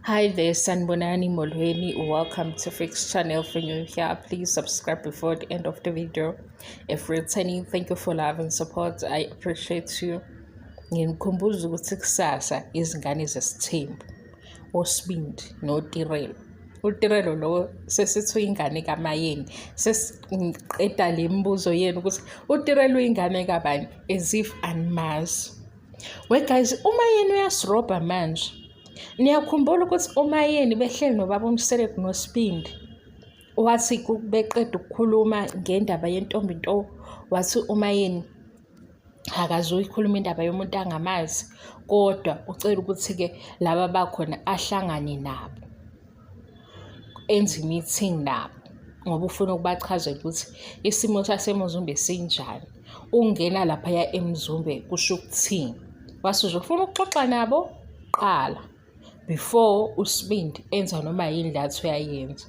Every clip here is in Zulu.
Hi there, Sanbonani Molweni. Welcome to Fix Channel. For new here, please subscribe before the end of the video. If returning, thank you for love and support. I appreciate you. Nginikhumbuza ukuthi kusasa izingane zesithembu oSibindi noTirelo. UTirelo lo sesithi uyingane kaMayeni. Sesiqeda le mibuzo yenu ukuthi uTirelo uyingane kabani as if animazi. We guys, uMayeni uyasirobha manje. Niyakhumbula ukuthi uMayeni behleli nobaba uMseleku noSibindi wathi beqeda ukukhuluma ngendaba yentombi nto wathi uMayeni akazuyikhuluma indaba yomuntu angamazi kodwa ucela ukuthi-ke laba bakhona ahlangane nabo enze i-meeting nabo ngoba ufuna ukubachazela ukuthi isimo saseMzumbe sinjani. Ukungena laphaya eMzumbe kusho ukuthini. Wase uzofuna ukuxoxa nabo kuqala before uSibindi enza noma yini la athi uyayenza.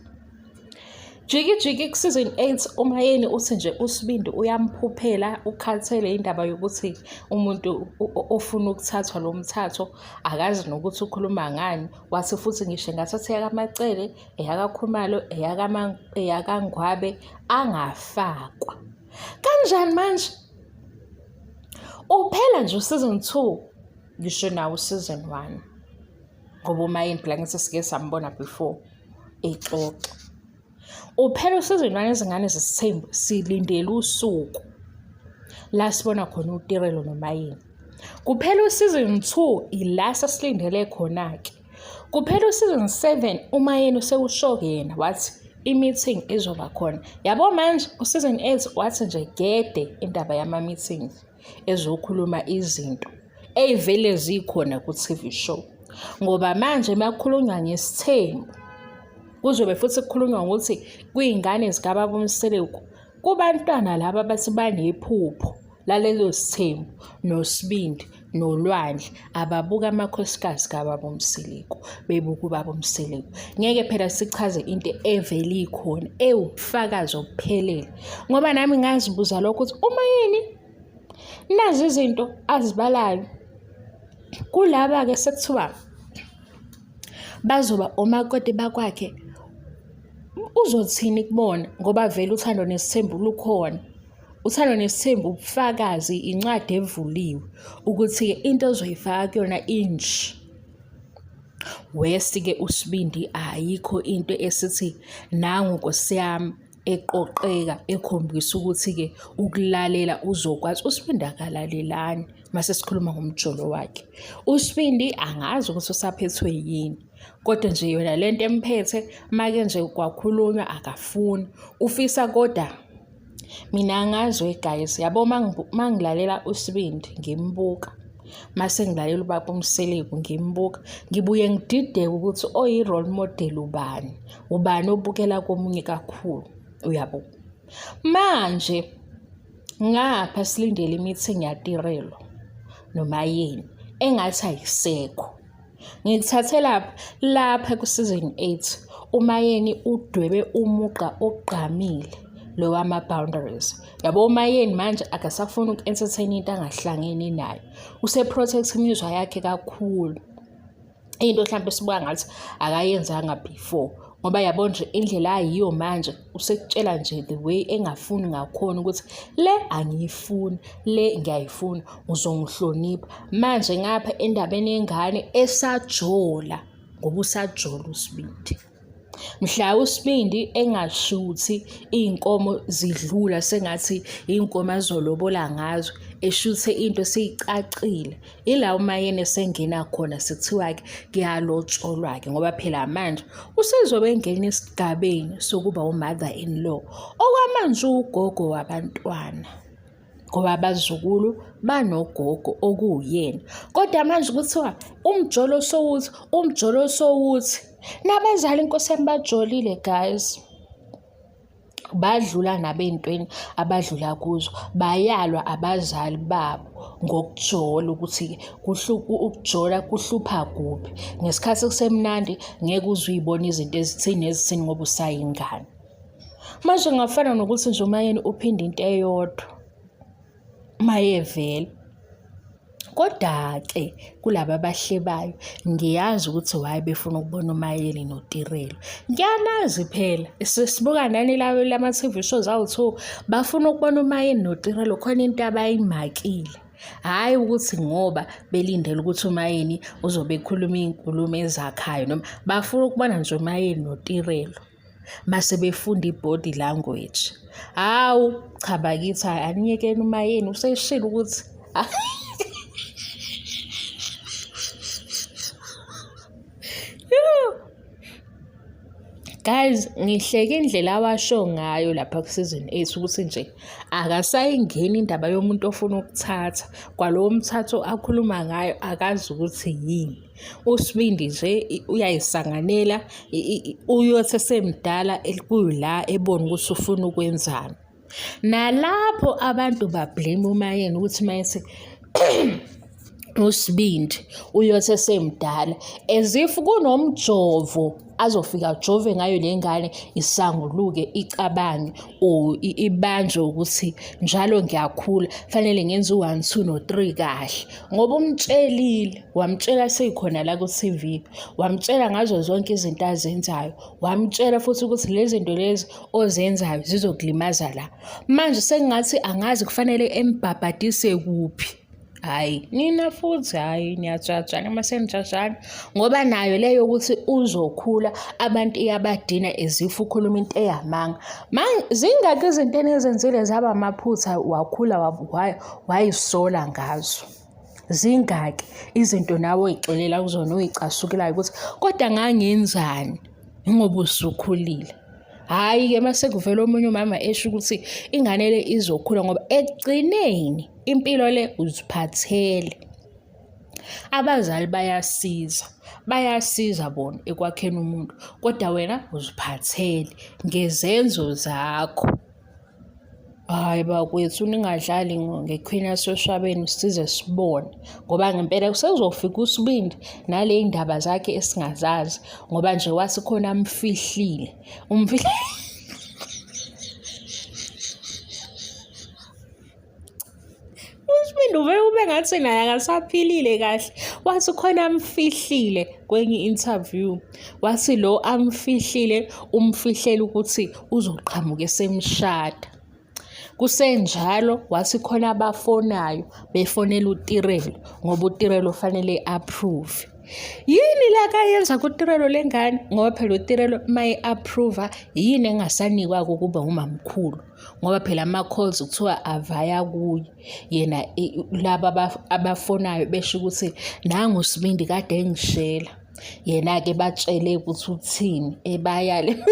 Jiki jiki ku-season 8 uMayeni uthi nje uSibindi uyamphuphela ukhathele indaba yokuthi umuntu ofuna ukuthathwa lo mthatho akazi nokuthi ukhuluma ngani wathi futhi ngisho engathatha eyakaMacele eyakaKhumalo eyakaNgwabe angafakwa kanjani manje uphela nje u-season 2 ngisho nawo u-season 1 ngoba uMayeni phela ngithi sike sambona before exoxa uphela u-season 1 izingane zesithembu silindele usuku la sibona khona uTirelo noMayeni kuphela u-season 2 ila sesilindele khona-ke kuphela u-season 7 uMayeni usewusho-ke yena wathi i-meeting izoba khona yabo manje u-season 8 wathi nje gede indaba yama-meetings ezokhuluma izinto ey'vele zikhona ku-TV show ngoba manje uma kukhulunywa ngesithembu kuzobe futhi kukhulunywa ngokuthi kuy'ngane zikababa uMseleku kubantwana laba bathi banephupho lalelo sithembu noSibindi noLwandle ababuka amakhosikazi kababa uMseleku bebuka ubaba uMseleku ngeke phela sichaze into evele ikhona ewubufakazi obuphelele ngoba nami ngazibuza lokho ukuthi uma yini nazi izinto azibalayo kulaba-ke sekuthiwa bazoba omakoti bakwakhe uzothini kubona ngoba vele uthando nesithembu lukhona uthando nesithembu ubufakazi incwadi evuliwe ukuthi into ozoyifaka kuyona inje wesi-ke uSibindi ayikho into esithi nangu nkosi yami eqoqeka ekhombisa ukuthi-ke ukulalela uzokwazi uSibindi akalalelani mase sikhuluma ngomjolo wakhe uSibindi angazi ukuthi usaphethwe yini kodwa nje yona lento emphethe make nje kwakhulunywa akafuni ufisa kodwa mina angazi we guys yabo mangilalela uSibindi ngimbuka mase ngilalela ubaba uMseleku ngimbuka ngibuye ngidideke ukuthi oyi-role model ubani ubani obukela komunye kakhulu uyabo manje ngapha silindele i-meeting yaTirelo noMayeni engathi ayisekho Ngikuthathe lapha lapha ku-season 8 uMayeni udwebe umugqa ogqamile lo wama-boundaries yabo uMayeni manje akasafuni uku-entertain into angahlangene nayo use-protect imizwa yakhe kakhulu into mhlawumbe sibuka ngathi akayenzanga before ngoba yabo nje indlela ayiyo manje usekutshela nje the way engafuni ngakhona ukuthi le angiyifuni le ngiyayifuna uzongihlonipha manje ngapha endabeni yengane esajola ngoba usajola uSibindi mhla uSibindi engashuthi iy'nkomo zidlula sengathi iy'nkomo azolobola ngazo eshuthe into seyicacile ila uMayeni esengena khona sekuthiwa-ke kuyalotsholwa-ke ngoba phela manje usezobe engena esigabeni sokuba u-mother in law okwamanje ugogo wabantwana ngoba abazukulu banogogo okuwuyena kodwa manje kuthiwa umjolo sowuthi umjolo sowuthi nabazali inkosi yami bajolile guys badlula nabey'ntweni abadlula kuzo bayalwa abazali babo ngokujola ukuthi ukujola kuhlupha kuphi ngesikhathi kusemnandi ngeke uze uyibone izinto ezithini ezithini ngoba usayingane manje ngafana nokuthi nje uMayeni uphinde into eyodwa mayevele. Koda-ke kulaba abahlebayo ngiyazi ukuthi why befuna ukubona uMayeni noTirelo. Ngiyanazi phela sibuka nani lama-TV shows awu-two bafuna ukubona uMayeni noTirelo khona into abayimakile. Hhayi ukuthi ngoba belindele ukuthi uMayeni uzobe ekhuluma iy'nkulumo ezakhayo noma bafuna ukubona nje uMayeni noTirelo. Mase befunda i-body language. Hawu, cha bakithi hhayi aniyekeni uMayeni useshilo ukuthi Guys, ngihleke indlela awasho ngayo lapha ku-season 8 ukuthi nje akasayingeni indaba yomuntu ofuna ukuthatha kwalowo mthatho akhuluma ngayo akazi ukuthi yini. USibindi nje uyayisanganela uyothi esemdala kuyila ebona ukuthi ufuna ukwenzani. Nalapho abantu ba-blame uMayeni ukuthi mayethi uSibindi uyothi esemdala as if kunomjovo azofika ajove ngayo le ngane isanguluke icabange or ibanjwe ukuthi njalo ngiyakhula fanele ngenze u-one two no-three kahle ngoba umtshelile wamtshela seyikhona la ku-TV wamtshela ngazo zonke izinto azenzayo wamtshela futhi ukuthi lezi zinto lezi ozenzayo zizokulimaza la manje sengingathi angazi kufanele embhabhadise kuphi. Hhayi, nina futhi hhayi niyajajana uma senijajana ngoba nayo le yokuthi uzokhula abantu iyabadina as if ukhuluma into eyamanga. Zingaki izinto enizenzile zaba amaphutha wakhula wayisola ngazo? Zingaki izinto nawe oyixolela kuzona oyicasukelayo ukuthi kodwa ngangenzani ngoba usukhulile? Hhayi-ke uma sekuvela omunye umama esho ukuthi ingane le izokhula ngoba ekugcineni Impilo le uziphathele. Abazali bayasiza, bayasiza bona ekwakheni umuntu, kodwa wena uziphathele ngezenzo zakho. Hhayi bakwethu ningadlali ngeQueen yaseShwabeni size sibone ngoba ngempela kusezofika uSibindi nale ndaba zakhe esingazazi ngoba nje wathi khona amfihlile umfihle USibindi uvele ube ngathi naye akasaphilile kahle. Wathi khona amfihlile kwenye i-interview. Wathi lo amfihlile umfihlela ukuthi uzoqhamuka esemshada. Kusenjalo wathi khona abafonayo befonela uTirelo ngoba uTirelo fanele approve. Yini le akayenza kuTirelo le ngane? Ngoba phela uTirelo uma e-approve-a yini engasanikwa-ke ukuba umamkhulu? Ngoba phela ama-calls kuthiwa avaya kuye yena laba abafonayo besho ukuthi nangu uSibindi kade engishela. Yena-ke batshele ukuthi uthini ebayale.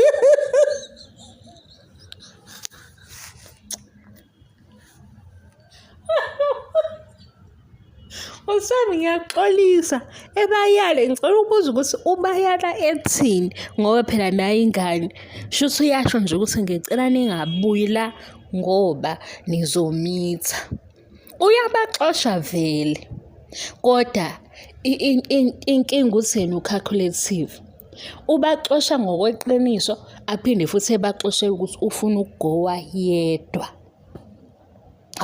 Usami ngiyaxolisa ebayale ngicela ukubuza ukuthi ubayala ethini ngoba phela naye ingane shuthi uyasho nje ukuthi ngicela ningabuyi la ngoba nizomitha. Uyabaxosha vele kodwa inkinga ukuthi yena u-calculative. Ubaxosha ngokweqiniso aphinde futhi ebaxoshele ukuthi ufuna ukugowa yedwa.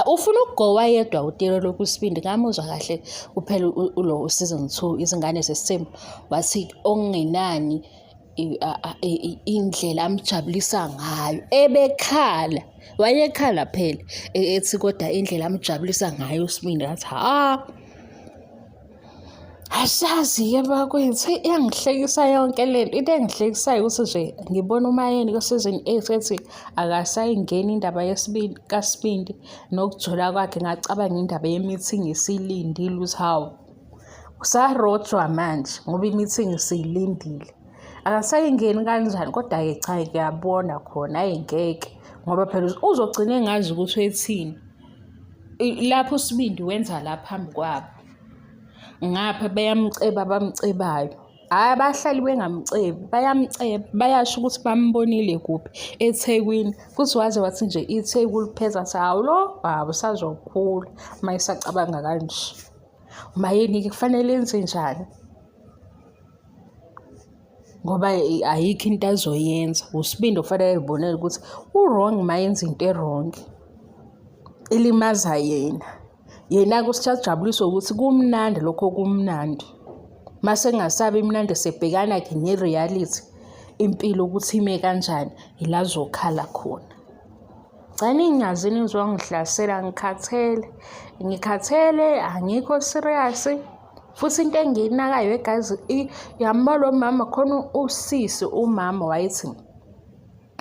Ufuna ukugowa yedwa uTiro lokhu isibindi ngamuzwa kahle kuphela ulo season 2 izingane zesithembu wathi okungenani indlela amjabulisa ngayo ebekhala wayekhala phela ethi kodwa indlela amjabulisa ngayo usibindi ngathi ha Asazi-ke bakwethu, iyangihlekisa yonke le nto. Into engihlekisayo ukuthi nje ngibona uMayeni ku-season 8 ethi akasayingeni indaba yesibindi kaSibindi nokujola kwakhe ngacabanga indaba ye-meeting esiyilindile ukuthi hawu usarojwa manje ngoba i-meeting siyilindile. Akasayingeni kanjani kodwa-ke cha ngiyabona khona hhayi ngeke ngoba phela uzogcina engazi ukuthi ethini. Lapho uSibindi wenza la phambi kwabo. Ngapha beyamceba abamcebayo. Hhayi abahlali bengamcebi, bayamceba, bayasho ukuthi bambonile kuphi eThekwini. Futhi waze wathi nje iTheku lipheza athi hawu lo, hawu usazokhula uma esacabanga kanje. Mayeni-ke kufanele enze njani? Ngoba ayikho into azoyenza. USibindi okufanele ay'bonele ukuthi u-wrong uma yenza into e-wrong, ilimaza yena. Yena-ke usajabuliswa ukuthi kumnandi lokho kumnandi. Mase kungasabi mnandi sebhekana-ke ne-reality impilo ukuthi ime kanjani, ila azokhala khona. Cha ningaze nizongihlasela ngikhathele, ngikhathele angikho serious. Futhi into engiyinakayo guys, uyambona lo mama khona usisi umama wayethi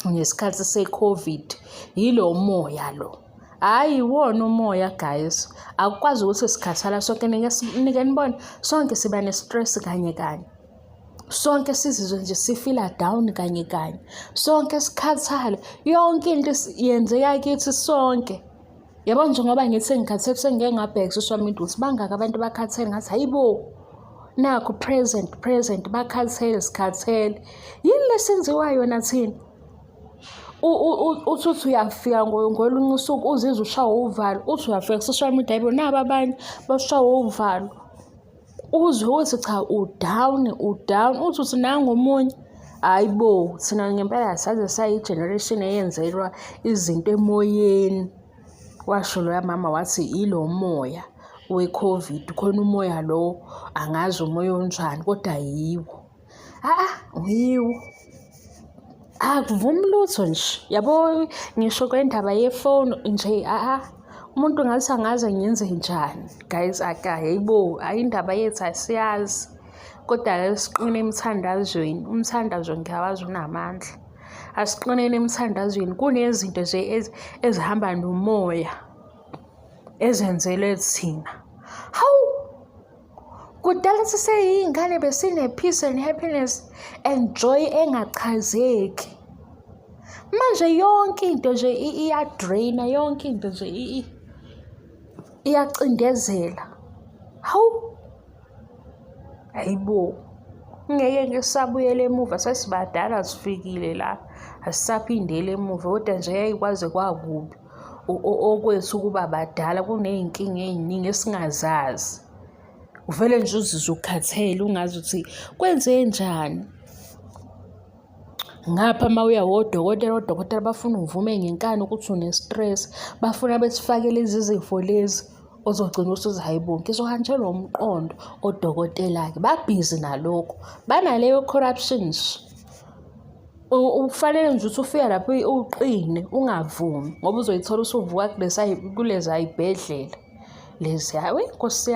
ngesikhathi se-COVID yilo moya lo. Hhayi iwona umoya guys, akukwazi ukuthi sikhathala sonke nike nibone sonke siba ne-stress kanye kanye. Sonke sizizwe nje sifila down kanye kanye. Sonke sikhathale, yonke into yenzeka kithi sonke. Yabo njengoba ngithi sengikhathele sengike ngabheka ku-social media ukuthi bangaki abantu abakhathele ngathi hayi bo nakhu present present bakhathele sikhathele. Yini le esenziwa yona thina? Uthi uthi uyafika ngolunye usuku uzizwe ushawa uvalo, uthi uyafika ku-social media hhayi bo naba abanye bashawa uvalo. Uzwe ukuthi cha u-down u-down uthi uthi nangu omunye. Hhayi bo thina ngempela saze sayi-generation eyenzelwa izinto emoyeni. Washo loya mama wathi ilo moya we-COVID, khona umoya lo angazi umoya onjani kodwa yiwo. A-a yiwo. Akuvumi lutho nje, yabo ngisho kwendaba yefoni nje a-a umuntu ngathi angaze ngenze njani guys hhayi bo, hhayi indaba yethu asiyazi. Kodwa-ke siqine emthandazweni, umthandazo ngiyawazi unamandla. Asiqineni emthandazweni, kunezinto nje ezihamba nomoya ezenzelwe thina. Hawu! Kudala siseyiy'ngane besine-peace and happiness and joy engachazeki. Manje yonke into nje iya-drain-a, yonke into nje iyacindezela. Hawu! Hhayi bo, ngeke ngisabuyela emuva sesibadala sifikile la, asisaphindeli emuva kodwa nje hheyi kwaze kwakubi okwethu ukuba badala kuney'nkinga ey'ningi esingazazi. Uvele nje uzizwe ukhathele ungazi ukuthi kwenzenjani. Ngapha uma uya wodokotela, odokotela bafuna uvume ngenkani ukuthi une-stress, bafuna besifake lezi zifo lezi ozogcina usuthi hhayi bo ngizohanjelwa umqondo. Odokotela-ke babhizi nalokho, banaleyo corruption nje. Kufanele nje ukuthi ufika lapho uqine ungavumi ngoba uzoyithola usuvuka kuleza y'bhedlela leziya. Eyi Nkosi yami.